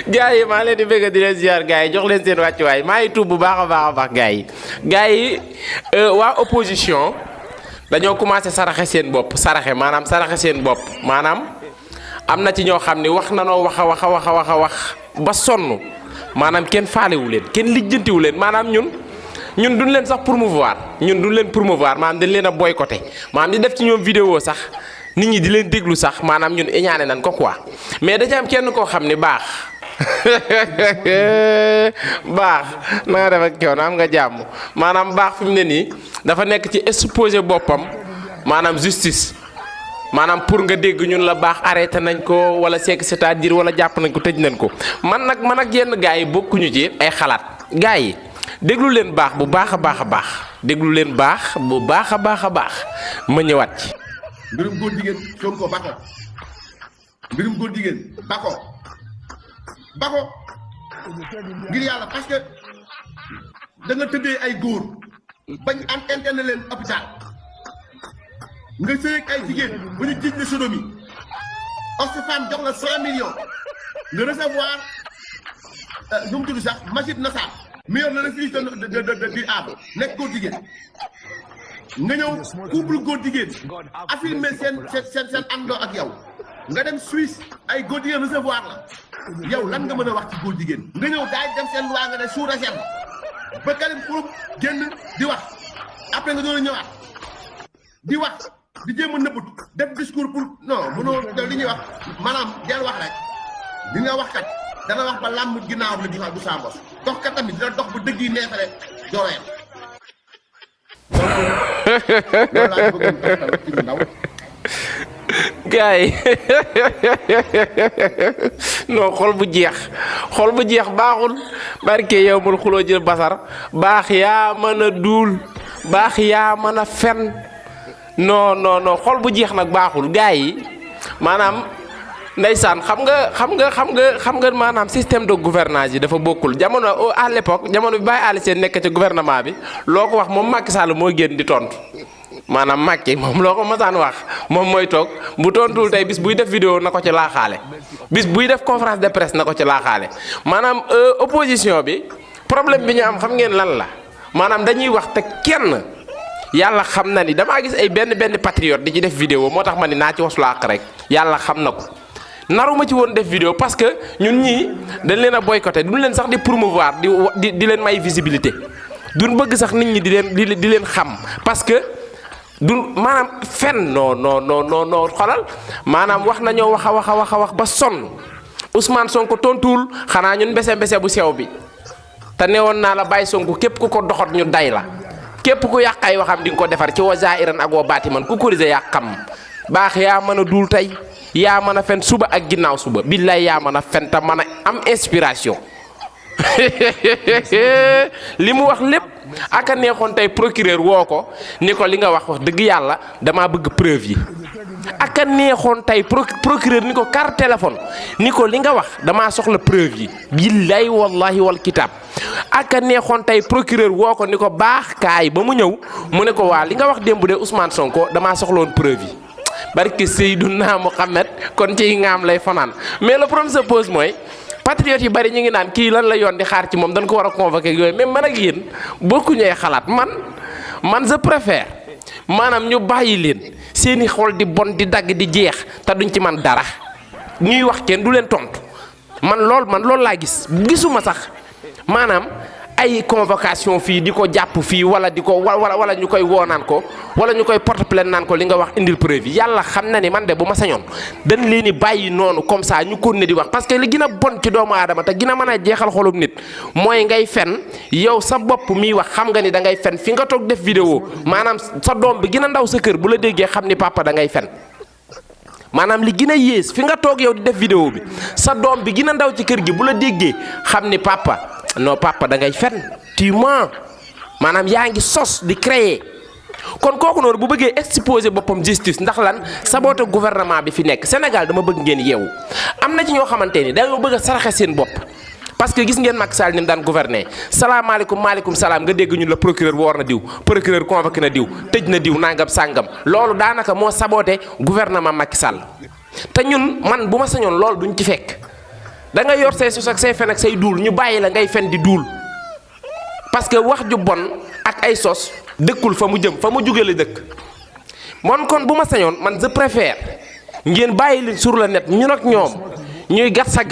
gars yi maa leen di bëgg di leen ziar gars yi jox leen seen wàccuwaay maa ngi tuub bu baax a baax gars yi waa opposition dañoo commencé saraxe seen bopp saraxe seen bopp maanaam am na ci ñoo xam ne wax nanoo wax a wax ba sonn maanaam kenn faalewu leen kenn lijjantiwu leen maanaam ñun duñ leen sax promouvoir maanaam dañ leen a boycotté maanaam di def ci ñoom vidéo sax nit ñi di leen déglu sax maanaam ñun iñaane nañ ko quoi mais da ci am kenn koo xam ne baax na nga def ak coono am nga jàmm maanaam baax fi mu ne nii dafa nekk ci exposé boppam maanaam justice maanaam pour nga dégg ñun la baax arrêté nañ ko wala c'est-à-dire wala jàpp nañ ko tëj nañ ko man ak yenn gars yi bokkuñu ci ay xalaat gars yi déglu leen baax bu baax a baax déglu leen baax bu baax a baax ma ñëwaat ci. mbirum góor jigéen Sonko bako mbirum góor jigéen bako ngir yàlla parce que da nga tëddee ay góor bañ am interne leen hôpital nga sëy ak ay jigéen ba ñu jiiñ la sodomie Oxfam jox la 100 millions nga recevoir nu mu tudd sax Majid Nassar meilleur le refuge du Havre nekk góor jigéen nga ñëw couple góor jigéen affirmé seen àndoo ak yow nga dem Suisse ay góor jigéen recevoir la yow lan nga mën a wax ci góor jigéen nga ñëw daay dem seen loi nga ne sous réserve ba Karim Xrum génn di wax après nga doon a ñëwaat di wax di jéem a nëbbut def discours pour non mënoo li ñuy wax maanaam del wax rek li nga wax kat dana wax ba làmm ginnaaw la du saa mbos dox kat tamit dina dox ba dëgg yi neefare jooreel gars yi non xol bu jeex baaxul barke yow mul xuloo jël basar baax yaa mën a duul baax yaa mën a fen non xol bu jeex nag baaxul gars yi maanaam ndeysaan xam nga maanaam système de gouvernance yi dafa bokkul jamono à l'époque jamono bi Baye Aly Sène nekk ci gouvernement bi loo ko wax moom Macky Sall moo génn di tontu maanaam Macky moom loo ko masaan wax moom mooy toog bu tontuwul tey bis buy def vidéo na ko ci laaxaale bis buy def conférence de presse na ko ci laaxaale maanaam opposition bi problème bi ñu am xam ngeen lan la maanaam dañuy wax te kenn yàlla xam na ni damaa gis ay benn patriote di ci def vidéo moo tax ma ni naa ci wasulaax rek yàlla xam na ko naruma ci woon def vidéo parce que ñun ñii dañ leen a boycotté duñ leen sax di promouvoir di leen may visibilité duñ bëgg sax nit ñi di leen xam parce que du maanaam fen non xolal maanaam wax nañoo wax ba sonn Ousmane Sonko tontuwul xanaa ñun mbese bu sew bi te newoon naa la bàyyi Sonko képp ku ko doxat ñu day la képp ku yàq ay waxam di nga ko defar ci wa zaahiran ak wa baatiman ku corriger yàqam baax yaa mën a duul tey yaa mën a fen suba ak ginnaaw suba billaay yaa mën a fen te mën a am inspiration li mu wax lépp ak a neexoon tey procureur woo ko ni ko li nga wax dëgg yàlla damaa bëgg preuve yi ak a neexoon tey procureur ni ko carte téléphone ni ko li nga wax damaa soxla preuve yi billaay wallahi wal kitaab ak a neexoon tey procureur woo ko ni ko baax kaay ba mu ñëw mu ne ko waa li nga wax démb de Ousmane Sonko damaa soxloon preuve yi barke Seydina Mohamed kon ci ngaam lay fanaan mais le problème se pose mooy patriotes yi bari ñu ngi naan kii lan la yoon di xaar ci moom dañ ko war a convoquer yooyu mais man ak yéen bokkuñu ay xalaat man je préfère maanaam ñu bàyyi leen seeni xol di bon di dagg di jeex te duñ ci man dara ñuy wax kenn du leen tontu man loolu laa gisuma sax maanaam ay convocation fii di ko jàpp fii wala di ko wala ñu koy woo naan ko wala ñu koy porte plainte naan ko li nga wax indil preuve yi yàlla xam na ni man de bu ma sañoon dañ leen di bàyyi noonu comme ça ñu continuer di wax parce que li gën a bon ci doomu aadama te gën a mën a jeexal xolum nit mooy ngay fen yow sa bopp miy wax xam nga ni da ngay fen fi nga toog def vidéo maanaam sa doom bi gën a ndaw sa kër bu la déggee xam ni papa da ngay fen maanaam li gën a yées fi nga toog yow di def vidéo bi sa doom bi gën a ndaw ci kër gi bu la déggee xam ni papa non papa da ngay fen tu mens maanaam yaa ngi sos di créer kon kooku noonu bu bëggee exposer boppam justice ndax lan saboter gouvernement bi fi nekk Sénégal dama bëgg ngeen yeewu am na ci ñoo xamante ni dañoo bëgg a saraxe seen bopp parce que gis ngeen Macky Sall ni mu daan gouverner salaamaaleykum maaleykum salaam nga dégg ñun la procureur woor na diw procureur convoqué na diw tëj na diw nangam sàngam loolu daanaka moo saboter gouvernement Macky Sall te ñun man bu ma sañoon loolu duñ ci fekk da nga yor say sos ak say fen ak say duul ñu bàyyi la ngay fen di duul parce que wax ju bon ak ay sos dëkkul fa mu jëm fa mu jóge la dëkk man kon bu ma sañoon man je préfère ngeen bàyyi leen sur le net ñun ak ñoom ñuy gat sa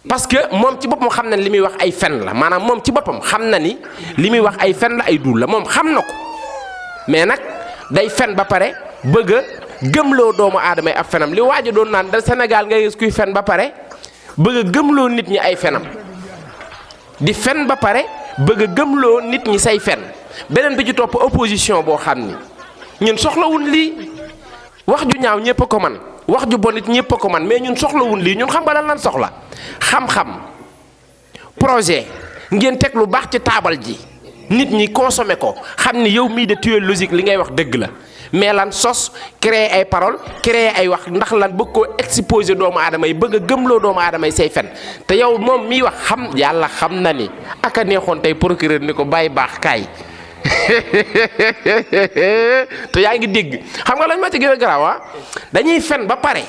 parce que moom ci boppam xam na li muy wax ay fen la maanaam moom ci boppam xam na ni li muy wax ay fen la ay duul la moom xam na ko mais nag day fen ba pare bëgg a gëmloo doomu aadama yi ab fenam li waaj a doon naan da Sénégal ngay gis kuy fen ba pare bëgg a gëmloo nit ñi ay fenam di fen ba pare bëgg a gëmloo nit ñi say fen beneen bi ci topp opposition boo xam ni ñun soxlawul lii wax ju ñaaw ñëpp a ko man wax ju bon it ñëpp a ko man mais ñun soxlawul lii ñun xam nga lan soxla xam-xam projet ngeen teg lu baax ci taabal ji nit ñi consommer ko xam ni yow mii de tu es logique li ngay wax dëgg la mais lan sos créer ay paroles créer ay wax ndax lan bëgg koo exposer doomu aadama yi bëgg a gëmloo doomu aadama yi say fen te yow moom miy wax xam yàlla xam na ni ak a neexoon tey procureur ni ko bàyyi baax kaay te yaa ngi dégg xam nga lañ ma ci gën a garaaw dañuy fen ba pare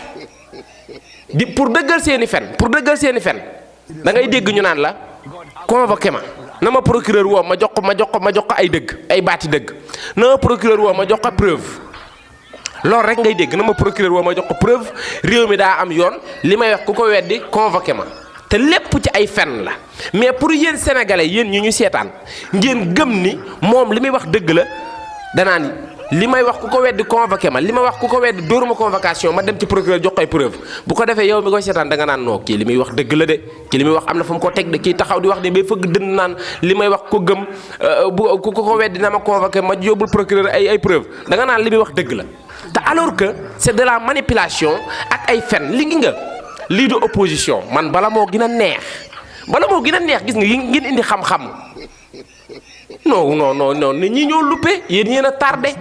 di pour dëggal seeni fen da ngay dégg ñu naan la convoqué ma na ma procureur woo ma jox ko ay dëgg ay baati dëgg na ma procureur woo ma jox ko preuve loolu rek ngay dégg na ma procureur woo ma jox ko preuve réew mi daa am yoon li may wax ku ko weddi convoqué ma te lépp ci ay fen la mais pour yéen sénégalais yéen ñu seetaan ngeen gëm ni moom li muy wax dëgg la danaan li may wax ku ko weddi convoqué ma li may wax ku ko weddi dóoruma convocation ma dem ci procureur jox koy preuve bu ko defee yow mi koy seetaan da nga naan noo kii li muy wax dëgg la de kii li muy wax am na fu mu ko teg de kii taxaw di wax de bay fëgg dënn naan li may wax ko gëm bu ku ko weddi na ma convoqué ma yóbbul procureur ay preuve da nga naan li muy wax dëgg la te alors que c'est de la manipulation ak ay fen li ngi nga lii du opposition man bala moo gën a neex gis nga ngeen indi xam-xam non nit ñi ñoo luppe yéen a tardé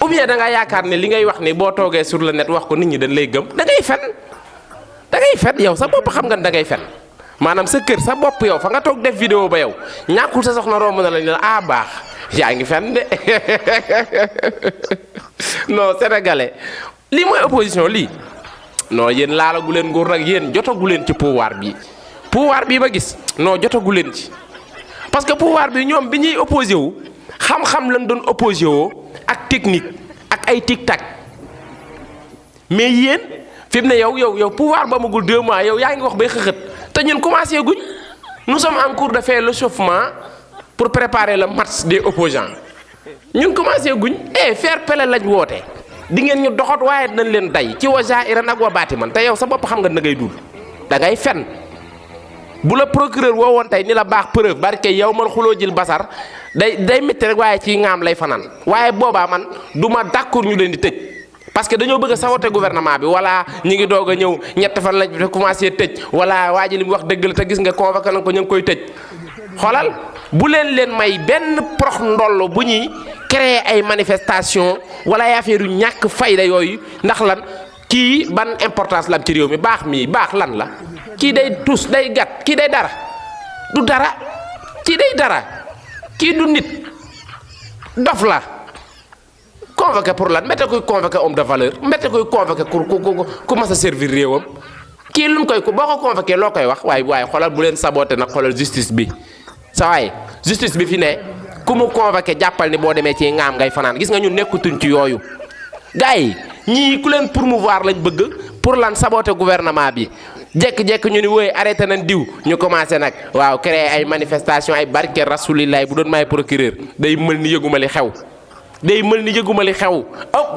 ou bien da nga yaakaar ne li ngay wax ni boo toogee sur le net wax ko nit ñi dañ lay gëm da ngay fen yow sa bopp xam nga da ngay fen maanaam sa kër sa bopp yow fa nga toog def vidéo ba yow ñàkkul sa soxna romb na la ñu ne baax yaa ngi fen de non sénégalais lii mooy opposition lii non yéen laalagu leen nguur nag yéen jotagu leen ci pouvoir bi ma gis non jotagu leen ci parce que pouvoir bi ñoom bi ñuy opposé wu xam-xam lañ doon opposé woo ak technique ak ay tic-tac mais yéen fi mu ne yow pouvoir ba amagul 2 mois yow yaa ngi wax bay xëxët te ñun commencé guñ nous sommes en cours de faire l'échauffement pour préparer le match des opposants ñun commencé guñ fair play lañ woote di ngeen ñu doxat waaye dinañ leen day ci wa jairan ak wa baati man te yow sa bopp xam nga da ngay dul da ngay fen bu la procureur woowoon tey ni la baax preuve barke yow man xuloo jël basar day métti rek waaye ci ngaam lay fanaan waaye boobaa man du ma d'accord ñu leen di tëj parce que dañoo bëgg a saboter gouvernement bi wala ñi ngi doog a ñëw ñett fan lañ commencé tëj wala waa ji li mu wax dëgg la te gis nga convoqué na ko ñu ngi koy tëj xoolal bu leen may benn prox ndoll bu ñuy créer ay manifestation wala ay affaire yu ñàkk fayda yooyu ndax lan kii ban importance la am ci réew mi baax lan la kii day tus day gat kii day dara du dara kii day dara kii du nit dof la convoqué pour lan mbete koy convoqué homme de valeur mbete koy convoqué ku mas a servir réewam kii lu mu koy boo ko convoqué loo koy wax waaye xoolal bu leen saboté nag xoolal justice bi sa waay justice bi fi ne ku mu convoqué jàppal ni boo demee ci ngaam ngay fanaan gis nga ñu nekkutuñ ci yooyu gars yi ñii ku leen promouvoir lañ bëgg pour lan saboté gouvernement bi jekk-jekk ñu ni wooy arrêté nañ diw ñu commencé nag waaw créer ay manifestation ay barke rasulillahi bu doon may procureur day mël ni yëguma li xew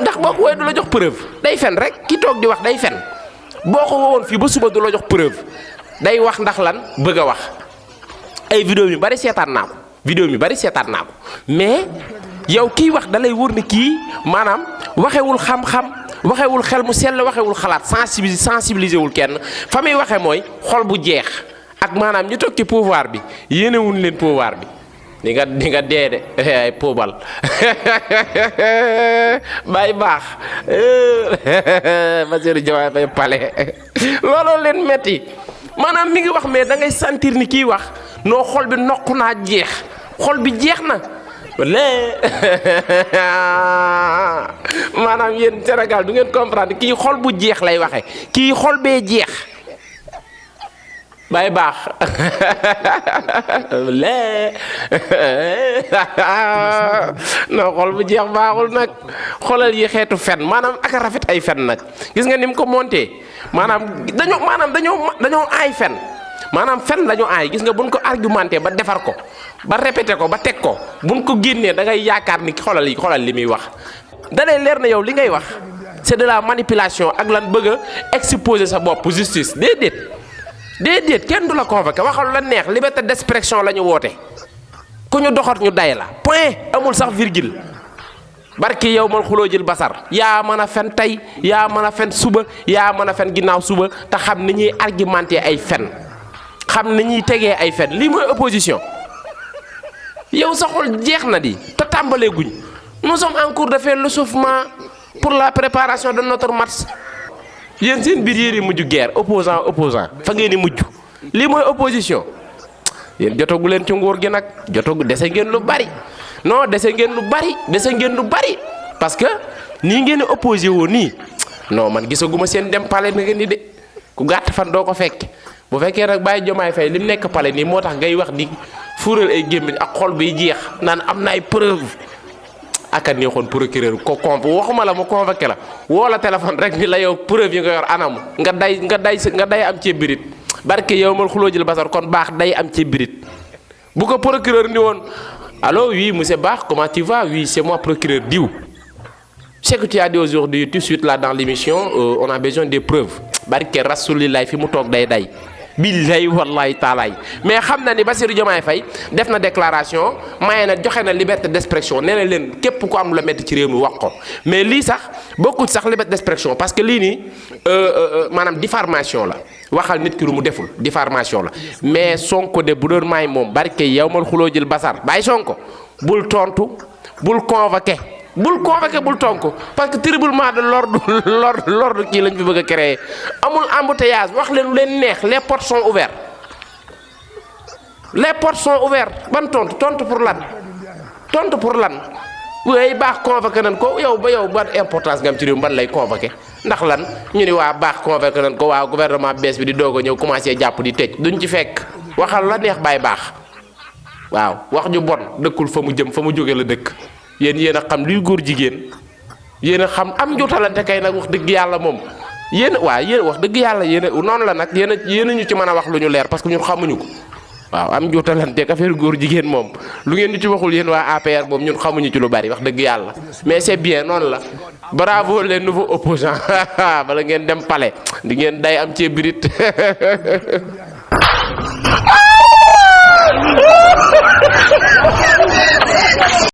ndax boo ko wooye du la jox preuve day fen rek ki toog di wax day fen boo ko woowoon fii ba suba du la jox preuve day wax ndax lan bëgg a wax ay vidéo mi bari seetaan naa ko mais yow kiy wax da lay wóor ni kii maanaam waxewul xam-xam waxewul xel mu sell waxewul xalaat sensibiliser wul kenn fa muy waxe mooy xol bu jeex ak maanaam ñu toog ci pouvoir bi yéenewuñ leen pouvoir bi di nga dee de ay poobal bay baax Bassirou Diomaye Faye pale looloo leen metti maanaam mi ngi wax mais da ngay sentir ni kiy wax noo xol bi nokku naa jeex xol bi jeex na maanaam yéen Sénégal du ngeen comprendre kii xol bu jeex lay waxe kii xol bee jeex bay baax lee non xol bu jeex baaxul nag xolal yi xeetu fen maanaam ak a rafet ay fen nag gis nga ni mu ko monté maanaam dañoo aay fen maanaam fen lañu aay gis nga buñ ko argumenté ba defar ko ba répété ko ba teg ko buñ ko génnee da ngay yaakaar ni xolal li muy wax da lay leer na yow li ngay wax c'est de la manipulation ak lan bëgg a exposer sa bopp justice déedéet kenn du la convoqué waxal la neex liberté d'expression la ñu woote ku ñu doxat ñu day la point amul sax virgule barki yow man xuloo jël basar yaa mën a fen tey yaa mën a fen suba yaa mën a fen ginnaaw suba te xam ni ñuy argumenté ay fen xam ni ñuy tegee ay fen lii mooy opposition yow sa xol jeex na di te tàmbalee guñ nous sommes en cours de faire l'échauffement pour la préparation de notre match yéen seen biir yéen mujj guerre opposant fa ngeen di mujj lii mooy opposition yéen jotagu leen ci nguur gi nag dese ngeen lu bari non dese ngeen lu bari parce que nii ngeen di opposé woo nii non man gisaguma seen dem palais na ngeen di de ku gàtt fan doo ko fekk bu fekkee nag Baye Diomaye Faye li mu nekk palais nii moo tax ngay wax di fuural ay gémmiñ ak xol biy jeex naan am na ay preuve aka neexoon procureur ko waxuma la mu convoqué la woo la téléphone rek ni la yow preuve yi nga yor anamu nga day am ci birit barke yow mal xuloo jël basar kon baax day am ci birit bu ko procureur ni woon allô oui monsieur Baax comment tu vas oui c'est moi procureur diw ce que tu as dit aujourd'hui tout de suite là dans l'émission on a besoin des preuves barke rasulillahi fi mu toog day billahi wallahi taalaay mais xam na ni Bassirou Diomaye Faye def na déclaration maye na joxe na liberté d'expression nee na leen képp ku am la metti ci réew mi wax ko mais lii sax bokkul sax liberté d'expression parce que lii nii maanaam diffamation la waxal nit ki lu mu deful diffamation la mais Sonko de bu doon maay moom barke yow mal xuloo jël basar bàyyi Sonko bul tontu bul convoqué bul tonku parce que tribunal de l'ordre kii lañ fi bëgg a créer amul embouteillage wax leen lu leen neex les portes sont ouvertes ban tontu pour lan waaye baax convoqué nañ ko yow ban importance nga am ci réew ban lay convoqué ndax lan ñu ni waa baax convoqué nañ ko waa gouvernement bees bi di doog a ñëw commencé jàpp di tëj duñ ci fekk waxal la neex bàyyi baax waaw wax ju bon dëkkul fa mu jëm fa mu jóge la dëkk yéen a xam luy góor jigéen yéen a xam am jotalante kay nag wax dëgg yàlla moom yéen wax dëgg yàlla noonu la nag yéen a ñu ci mën a wax lu ñu leer parce que ñun xamuñu ko waaw am jotalante ak affaire góor jigéen moom lu ngeen ñu ci waxul yéen waa APR moom ñun xamuñu ci lu bari wax dëgg yàlla mais c'est bien noonu la bravo les nouveaux opposants bala ngeen dem palais di ngeen day am ci birit